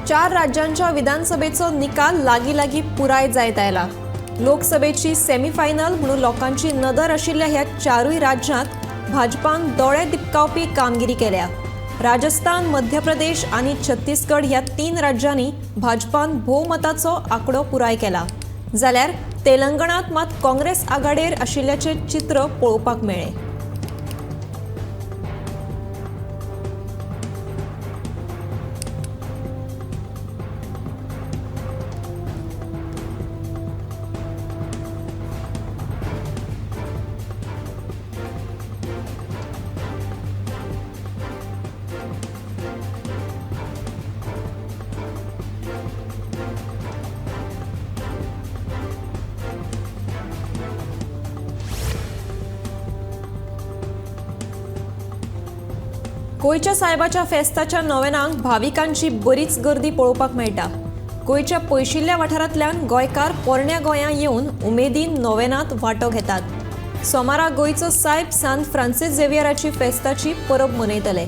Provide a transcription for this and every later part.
चार राज्यांच्या विधानसभेचो निकाल लागीं लागीं पुराय जायत आयला. लोकसभेची सेमीफायनल म्हणून लोकांची नदर आशिल्ल्या ह्या चारूय राज्यांत भाजपान दोळे दिपकावपी कामगिरी केल्या. राजस्थान, मध्य प्रदेश आनी छत्तीसगड ह्या तीन राज्यांनी भाजपान भोवमताचो आंकडो पुराय केला, जाल्यार तेलंगणात मात काँग्रेस आघाडेर आशिल्ल्याचें चित्र पळोवपाक मेळ्ळें. गोंयच्या सायबाच्या फेस्ताच्या नोवेनांक भाविकांची बरीच गर्दी पळोवपाक मेळटा. गोंयच्या पयशिल्ल्या वाठारांतल्यान गोंयकार पोरण्या गोंया येवन उमेदीन नोवेनांत वांटो घेतात. सोमारा गोंयचो सायब सांत फ्रांसीस झेवियराची फेस्ताची परब मनयतले.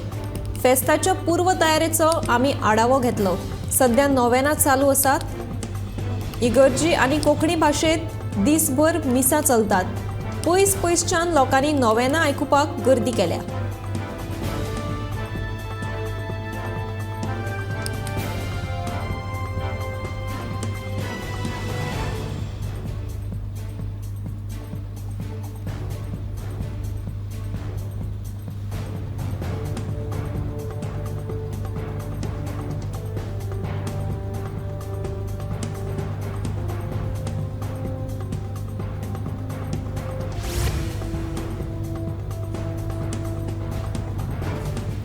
फेस्ताच्या पूर्व तयारेचो आमी आढावो घेतलो. सध्या नोवेनां चालू आसात. इगर्जी आनी कोंकणी भाशेंत दिसभर मिसां चलतात. पयस पयसच्यान लोकांनी नोवेनां आयकुपाक गर्दी केल्या.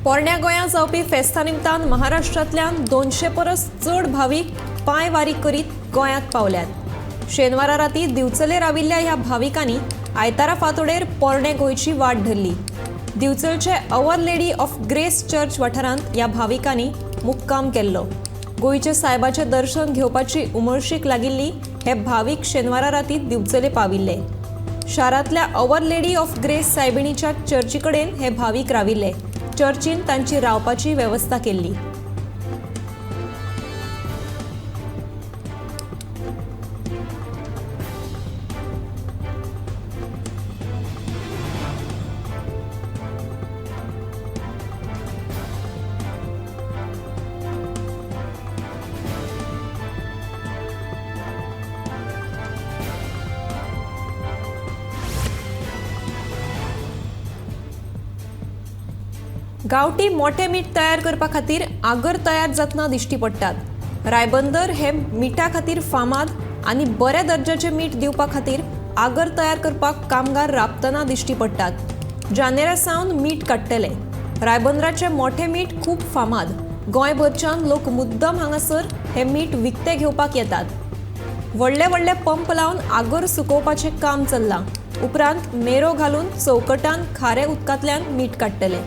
पोरण्या गोंयांत जावपी फेस्ता निमतान महाराष्ट्रांतल्यान 200 परस चड भावीक पांयवारी करीत गोंयांत पावल्यात. शेनवारा राती दिवचले राविल्ल्या ह्या भाविकांनी आयतारा फांतोडेर पोरणे गोंयची वाट धरली. दिवचलचे Our Lady of Grace church वाठारांत ह्या भाविकांनी मुक्काम केल्लो. गोंयच्या सायबाचें दर्शन घेवपाची उमळशीक लागिल्ली हे भावीक शेनवारा राती दिवचले पाविल्ले. शारांतल्या our lady of grace सायबिणीच्या चर्ची कडेन हे भावीक राविल्ले. चर्चीन तांची रावपाची वेवस्था केल्ली. गांवठी मोठे मीठ तयार करपा खातीर आगर तयार जातना दिश्टी पडटात. रायबंदर हे मिठा खातीर फामाद आनी बऱ्या दर्जाचें मीठ दिवपा खातीर आगर तयार करपाक कामगार राबतना दिश्टी पडटात. जानेरा सावन मीठ काडटले. रायबंदराचें मोठें मीठ खूब फामाद. गोंयभरच्यान लोक मुद्दम हांगासर हें मीठ विकतें घेवपाक येतात. व्हडले व्हडले पंप लावन आगर सुकोवपाचें काम चल्लां. उपरांत मेरो घालून चौकटान खारे उदकांतल्यान मीठ काडटले.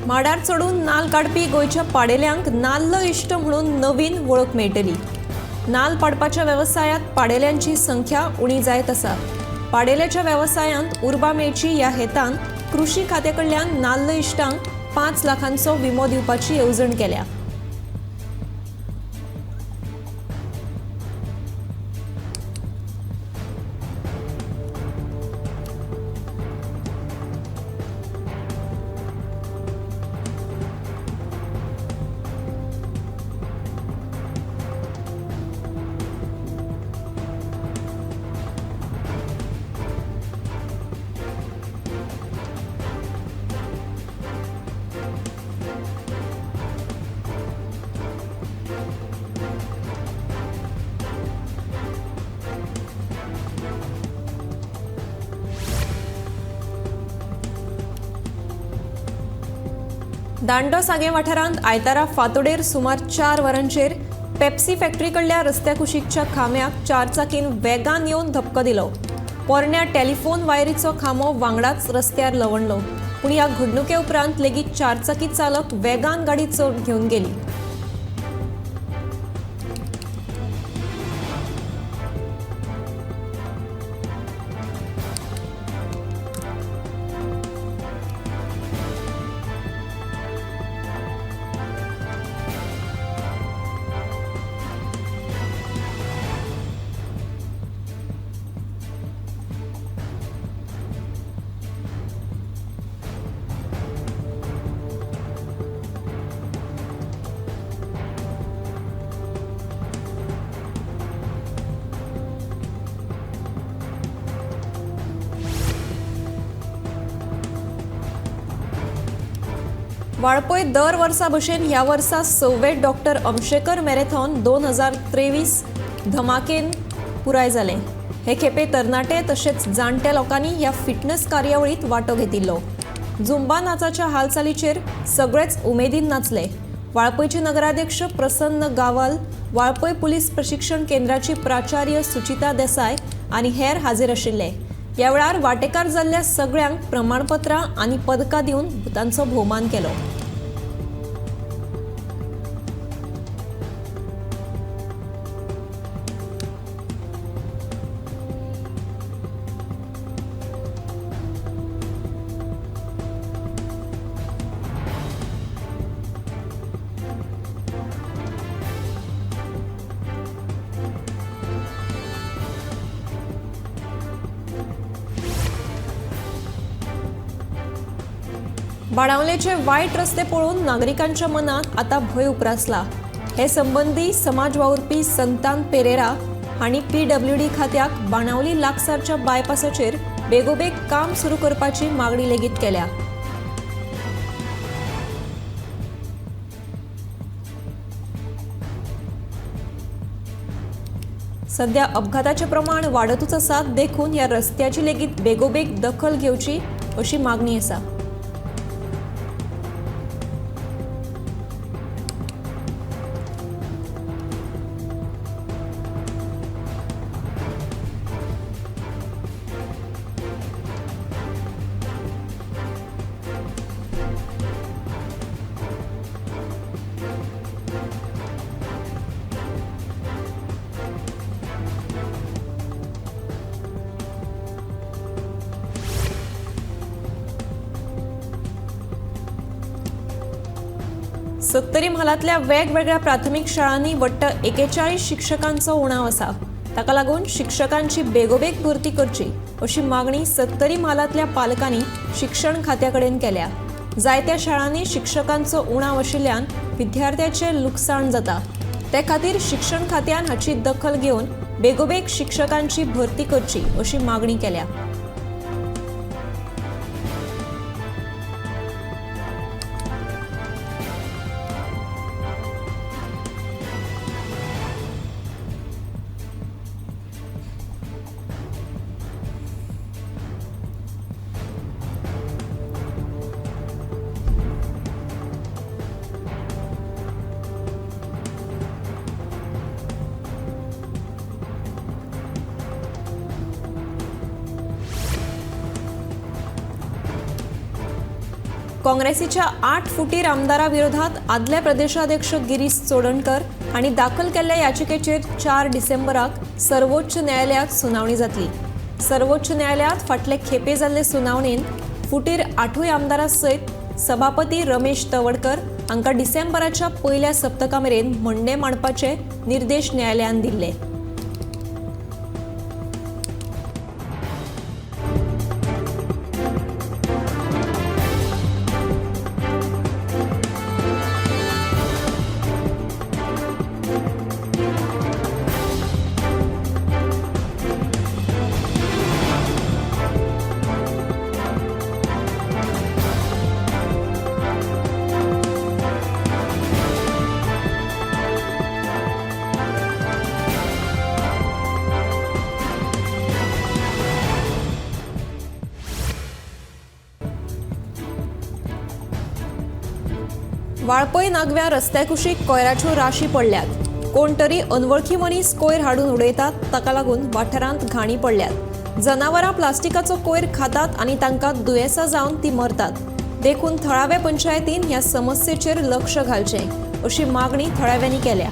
माडार चडून नाल काडपी गोंयच्या पाडेल्यांक नाल्ल इश्ट म्हणून नवीन वळख मेळटली. नाल पाडपाच्या वेवसायांत पाडेल्यांची संख्या उणी जायत आसा. पाडेल्याच्या वेवसायांत उर्बा मेळची ह्या हेतान कृषी खात्या कडल्यान नाल्ल इश्टांक 5 लाखांचो विमो दिवपाची येवजण केल्या. दांडो सांगें वाठारांत आयतारा फांतोडेर सुमार 4 वरांचेर पेप्सी फॅक्टरी कडल्या रस्त्या कुशीकच्या खांब्याक चारचाकीन वेगान येवन धपको दिलो. पोरण्या टेलिफोन वायरीचो खांबो वांगडाच रस्त्यार लवणलो. पूण ह्या घडणुके उपरांत लेगीत चारचाकी चालक वेगान गाडी चड घेवन गेली. वाळपय दर वर्सा भशेन ह्या वर्सा 6वें डॉक्टर अमशेकर मॅरेथॉन 2023 धमाकेन पुराय जालें. हे खेपे तरणाटे तशेंच जाणट्या लोकांनी ह्या फिटनेस कार्यावळींत वांटो घेतिल्लो. झुंबा नाचाच्या हालचालीचेर सगळेच उमेदीन नाचले. वाळपयचे नगराध्यक्ष प्रसन्न गावाल, वाळपय पुलीस प्रशिक्षण केंद्राची प्राचार्य सुचिता देसाय आनी हेर हाजीर आशिल्ले. ह्या वेळार वांटेकार जाल्ल्या सगळ्यांक प्रमाणपत्रां आनी पदकां दिवन तांचो भोवमान केलो. बाणावलेचे वायट रस्ते पळोवन नागरिकांच्या मनात आता भंय उप्रासला. हे संबंदी समाज वावुरपी संतान पेरेरा हांणी पीडब्ल्यूडी खात्याक बाणावली लागसारच्या बायपासाचेर बेगोबेग काम सुरू करपाची मागणी लेगीत केल्या. सध्या अपघाताचे प्रमाण वाडतूच आसा, देखून ह्या रस्त्याची लेगीत बेगोबेग दखल घेवची अशी मागणी आसा. सत्तरी म्हालांतल्या वेगवेगळ्या प्राथमीक शाळांनी वट्ट 41 शिक्षकांचो उणाव आसा. ताका लागून शिक्षकांची बेगोबेग भरती करची अशी मागणी सत्तरी म्हालांतल्या पालकांनी शिक्षण खात्या कडेन केल्या. जायत्या शाळांनी शिक्षकांचो उणाव आशिल्ल्यान विद्यार्थ्याचें लुकसाण जाता. ते खातीर शिक्षण खात्यान हाची दखल घेवन बेगोबेग शिक्षकांची भरती करची अशी मागणी केल्या. काँग्रेसीच्या 8 फुटीर आमदारा विरोधात आदले प्रदेशाध्यक्ष गिरीश चोडणकर हांणी दाखल केल्ल्या याचिकेचेर 4 डिसेंबराक सर्वोच्च न्यायालयात सुनावणी जातली. सर्वोच्च न्यायालयात फाटले खेपे जाल्ले सुनावणेंत फुटीर 8 आमदारां सयत सभापती रमेश तवडकर हांकां डिसेंबराच्या पयल्या सप्तका मेरेन म्हणणें मांडपाचे निर्देश न्यायालयान दिल्ले. वाळपय नागव्या रस्त्या कुशीक कोयराच्यो राशी पडल्यात. कोण तरी अनवळखी मनीस कोयर हाडून उडयतात, ताका लागून वाठारांत घाणी पडल्यात. जनावरां प्लास्टिकाचो कोयर खातात आनी तांकां दुयेंसां जावन ती मरतात. देखून थळाव्या पंचायतीन ह्या समस्येचेर लक्ष घालचें अशी मागणी थळाव्यांनी केल्या.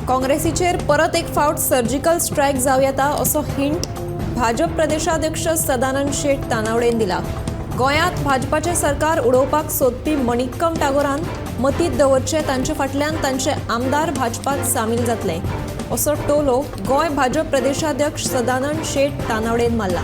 काँग्रेसीचेर परत एक फावट सर्जिकल स्ट्रायक जावं येता असो हिंट भाजप प्रदेशाध्यक्ष सदानंद शेट तानावडेन दिला. गोंयांत भाजपाचें सरकार उडोवपाक सोदपी मणिक्कम टागोरान मतींत दवरचें, तांचे फाटल्यान तांचे आमदार भाजपात सामील जातले असो टोलो गोंय भाजप प्रदेशाध्यक्ष सदानंद शेट तानावडेन मारला.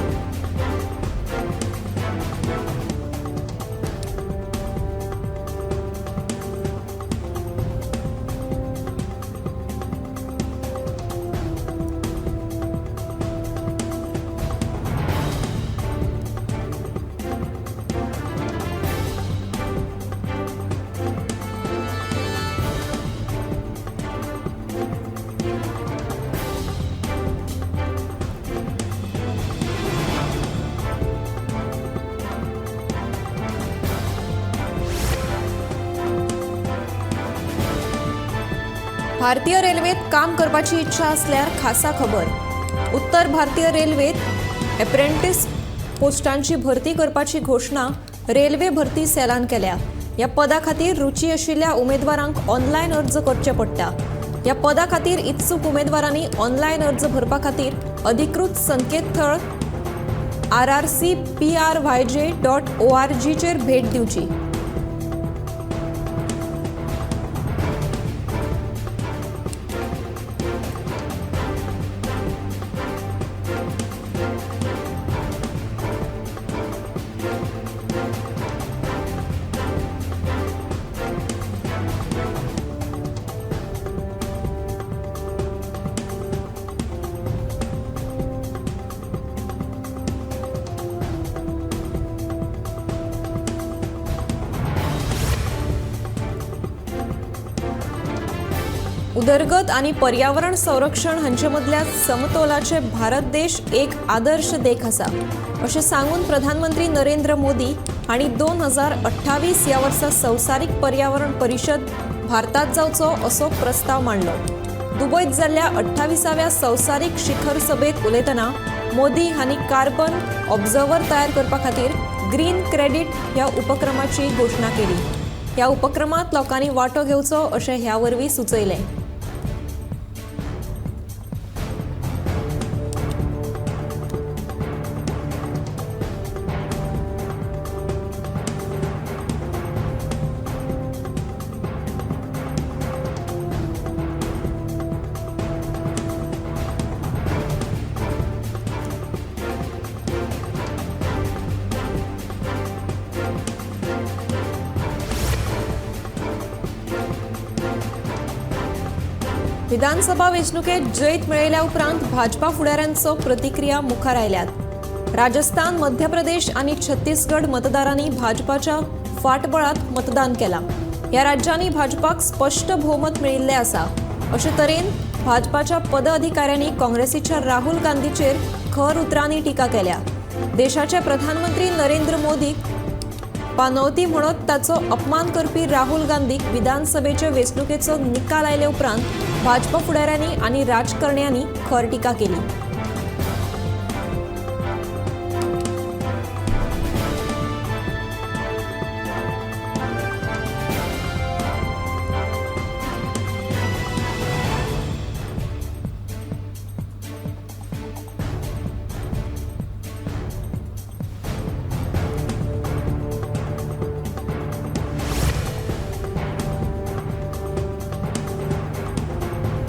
भारतीय रेल्वेत काम करपाची इच्छा असल्यार खासा खबर. उत्तर भारतीय रेल्वेत एप्रेंटिस पोस्टांची भरती करपाची घोशणा रेल्वे भरती सेलान केल्या. ह्या पदा खातीर रुची आशिल्ल्या उमेदवारांक ऑनलायन अर्ज करचे पडटा. ह्या पदा खातीर इत्सूक उमेदवारांनी ऑनलायन अर्ज भरपा खातीर अधिकृत संकेतथळ rrcpryj.org चेर भेट दिवची. उदरगत आनी पर्यावरण संरक्षण हांचे मदल्या समतोलाचे भारत देश एक आदर्श देख आसा अशें सांगून प्रधानमंत्री नरेंद्र मोदी हांणी 2028 ह्या वर्सा संवसारीक पर्यावरण परिशद भारतात जावचो असो प्रस्ताव मांडलो. दुबयत जाल्ल्या 28व्या संवसारीक शिखर सभेत उलयतना मोदी हांणी कार्बन ऑब्झर्वर तयार करपा खातीर ग्रीन क्रेडीट ह्या उपक्रमाची घोशणा केली. ह्या उपक्रमात लोकांनी वांटो घेवचो अशें ह्या वरवीं सुचयलें. विधानसभा वेंचणुकेत जैत मेळयल्या उपरांत भाजपा फुडाऱ्यांचो प्रतिक्रिया मुखार आयल्यात. राजस्थान, मध्य प्रदेश आनी छत्तीसगड मतदारांनी भाजपाच्या फाटबळात मतदान केलां. ह्या राज्यांनी भाजपाक स्पश्ट भोवमत मेळिल्लें आसा. अशे तरेन भाजपाच्या पदाधिकाऱ्यांनी काँग्रेसीच्या राहुल गांधीचेर खर उतरांनी टिका केल्या. देशाचे प्रधानमंत्री नरेंद्र मोदीक पानवती म्हणत ताचो अपमान करपी राहुल गांधीक विधानसभेचे वेंचणुकेचो निकाल आयले उपरांत भाजपा फुडाऱ्यांनी आनी राजकारण्यांनी खर टिका केली.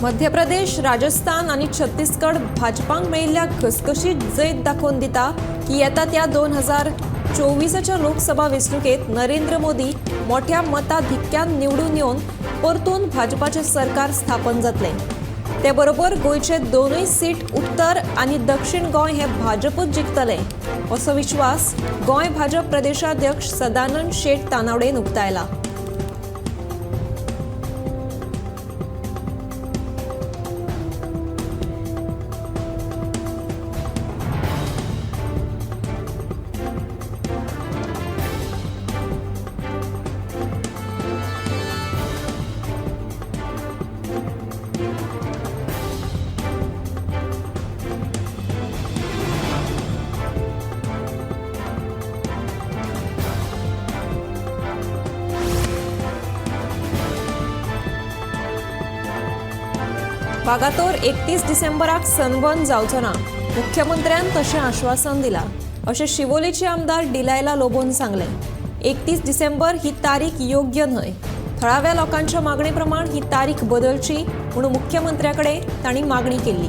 मध्य प्रदेश, राजस्थान आनी छत्तीसगड भाजपांक मेळिल्ल्या घसघशीत जैत दाखोवन दिता की येता त्या 2024च्या लोकसभा वेंचणुकेत नरेंद्र मोदी मोठ्या मताधिक्यान निवडून येवन परतून भाजपाचें सरकार स्थापन जातलें। ते बरोबर गोंयचे दोनूय सीट उत्तर आनी दक्षिण गोंय हे भाजपूच जिखतले असो विश्वास गोंय भाजप प्रदेशाध्यक्ष सदानंद शेट तानावडेन उक्तायला। वागातोर 31 डिसेंबराक सनबर्न जावचो ना, मुख्यमंत्र्यान तशें आश्वासन दिलां अशें शिवोलेचे आमदार डिलायला लोबोन सांगलें। 31 डिसेंबर ही तारीख योग्य न्हय, थळाव्या लोकांच्या मागणे प्रमाण ही तारीख बदलची म्हणून मुख्यमंत्र्या कडेन तांणी मागणी केल्ली।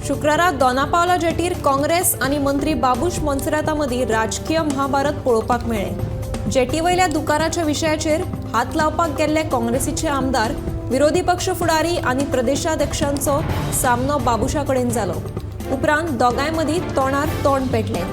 शुक्रारा दोनापावला जेटीर काँग्रेस आनी मंत्री बाबूश मोन्सेराता मदीं राजकीय महाभारत पळोवपाक मेळ्ळें। जेटीवयल्या दुकाराच्या विशयाचेर हात लावपाक गेल्ले काँग्रेसीचे आमदार, विरोधी पक्ष फुडारी आनी प्रदेशाध्यक्षांचो सामनो बाबूशा कडेन जालो। उपरांत दोगांय मदीं तोंडार तोंड पेटलें।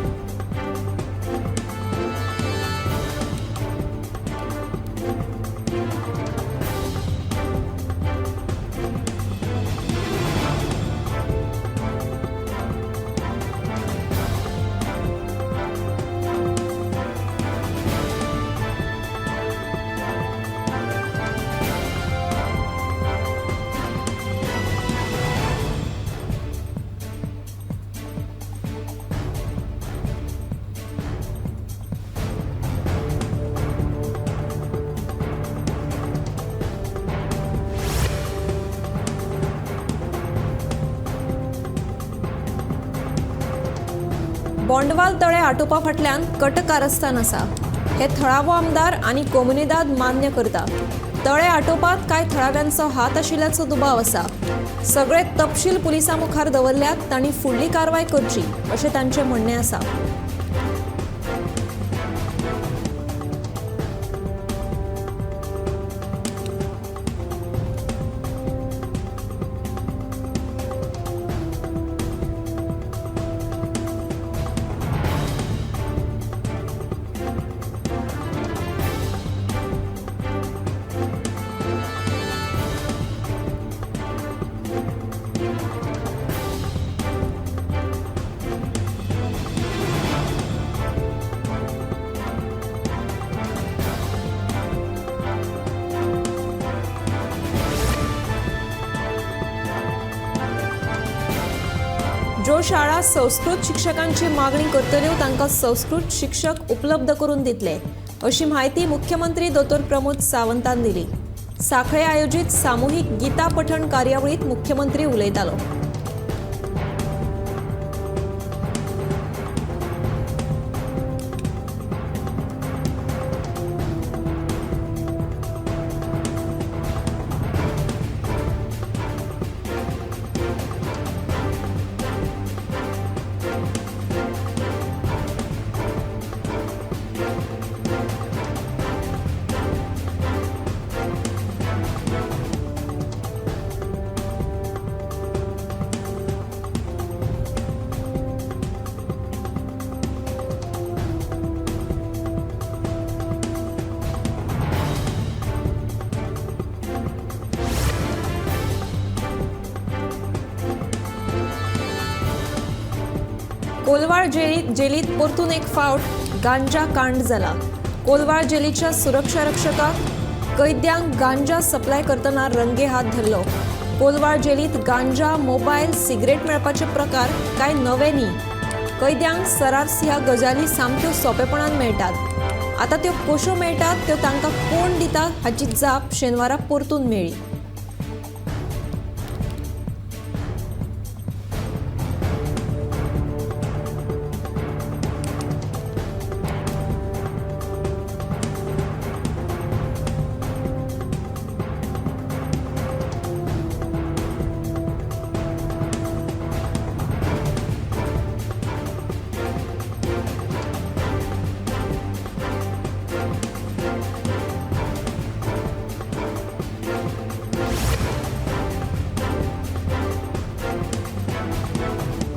बोंडवाल तळे आटोवपा फाटल्यान कटकारस्थान आसा हे थळावो आमदार आनी कोमुनिदाद मान्य करता। तळे आटोवपात कांय थळाव्यांचो हात आशिल्ल्याचो दुबाव आसा। सगळे तपशील पुलिसां मुखार दवरल्यात, तांणी फुडली कारवाय करची अशें तांचें म्हणणें आसा। ज्यो शाळा संस्कृत शिक्षकांची मागणी करतल्यो तांकां संस्कृत शिक्षक उपलब्ध करून दितले अशी म्हायती मुख्यमंत्री दोतोर प्रमोद सावंतान दिली। साखळे आयोजित सामूहिक गीता पठण कार्यावळीत मुख्यमंत्री उलयतालो। कोलवाळ जेलीत परतून एक फावट गांजा कांड जाला। कोलवाळ जेलीच्या सुरक्षा रक्षकाक कैद्यांक गांजा सप्लाय करतना रंगे हात धरलो। कोलवाळ जेलीत गांजा, मोबायल, सिगरेट मेळपाचे प्रकार कांय नवे न्ही। कैद्यांक सरार्स ह्या गजाली सामक्यो सोंपेपणान मेळटात। आतां त्यो कश्यो मेळटात, त्यो तांकां कोण दिता हाची जाप शेनवारा परतून मेळ्ळी।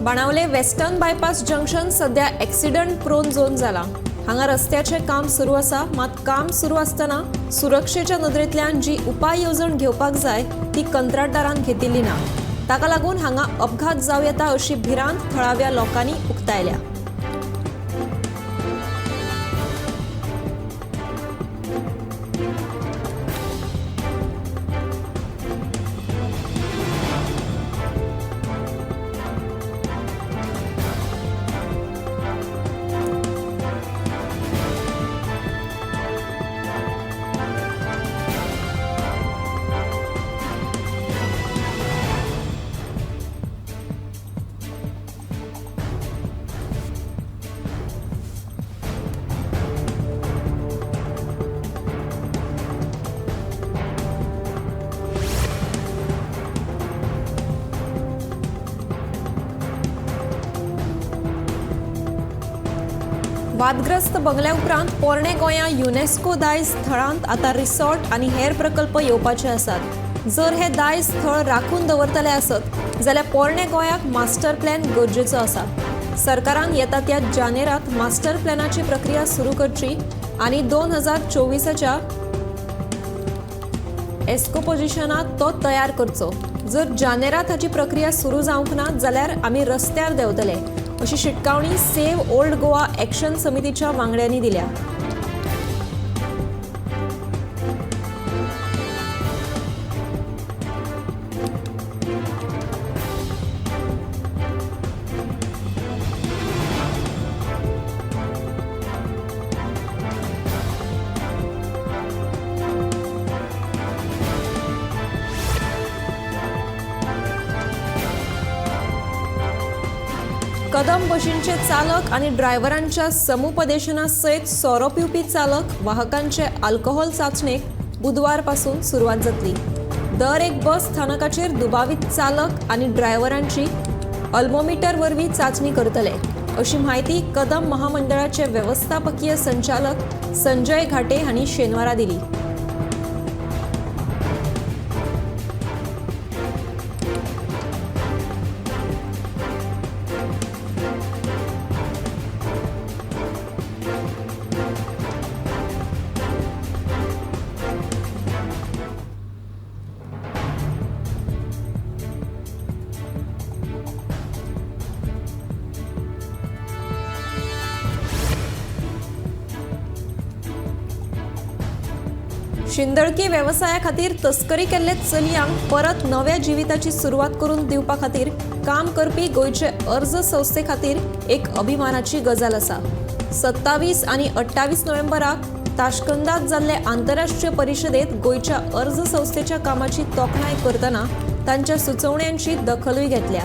बाणावले वेस्टर्न बायपास जंक्शन सध्या एक्सिडंट प्रोन झोन जाला। हांगा रस्त्याचें काम सुरू आसा, मात काम सुरू आसतना सुरक्षेच्या नदरेंतल्यान जी उपाय येवजण घेवपाक जाय ती कंत्राटदारान घेतिल्ली ना। ताका लागून हांगा अपघात जावं येता अशी भिरांत थळाव्या लोकांनी उक्तायल्या। वादग्रस्त बंगल्या उपरांत पोरणे गोंया युनेस्को दायज थळांत आतां रिसॉर्ट आनी हेर प्रकल्प येवपाचे आसात। जर हे दायज थळ राखून दवरतले आसत जाल्यार पोरणे गोंयाक मास्टर प्लॅन गरजेचो आसा। सरकारान येता त्या जानेरात मास्टर प्लॅनाची प्रक्रिया सुरू करची आनी 2024च्या एस्को पोजिशनात तो तयार करचो। जर जानेरात हाची प्रक्रिया सुरू जावंक ना जाल्यार आमी रस्त्यार देंवतले अशी शिटकावणी सेव्ह ओल्ड गोवा एक्शन समितीच्या वांगड्यांनी दिल्या। कदम बशींचे चालक आणि ड्रायव्हरांच्या समुपदेशना सयत सोरो पिवपी चालक वाहकांचे अल्कोहोल चाचणेक बुधवारपासून सुरवात जातली। दर एक बस स्थानकाचेर दुबावीत चालक आणि ड्रायव्हरांची अल्मोमीटर वरवीं चाचणी करतले अशी म्हायती कदम महामंडळाचे व्यवस्थापकीय संचालक संजय घाटे हांणी शेनवारा दिली। शिंदळकी वेवसाया खातीर तस्करी केल्ले चलयांक परत नव्या जिविताची सुरवात करून दिवपा खातीर काम करपी गोंयचे अर्ज संस्थे खातीर एक अभिमानाची गजाल आसा। 27 आनी 28 नोव्हेंबराक ताशकंदात जाल्ले आंतरराष्ट्रीय परिशदेत गोंयच्या अर्ज संस्थेच्या कामाची तोखणाय करतना तांच्या सुचोवण्यांची दखलूय घेतल्या।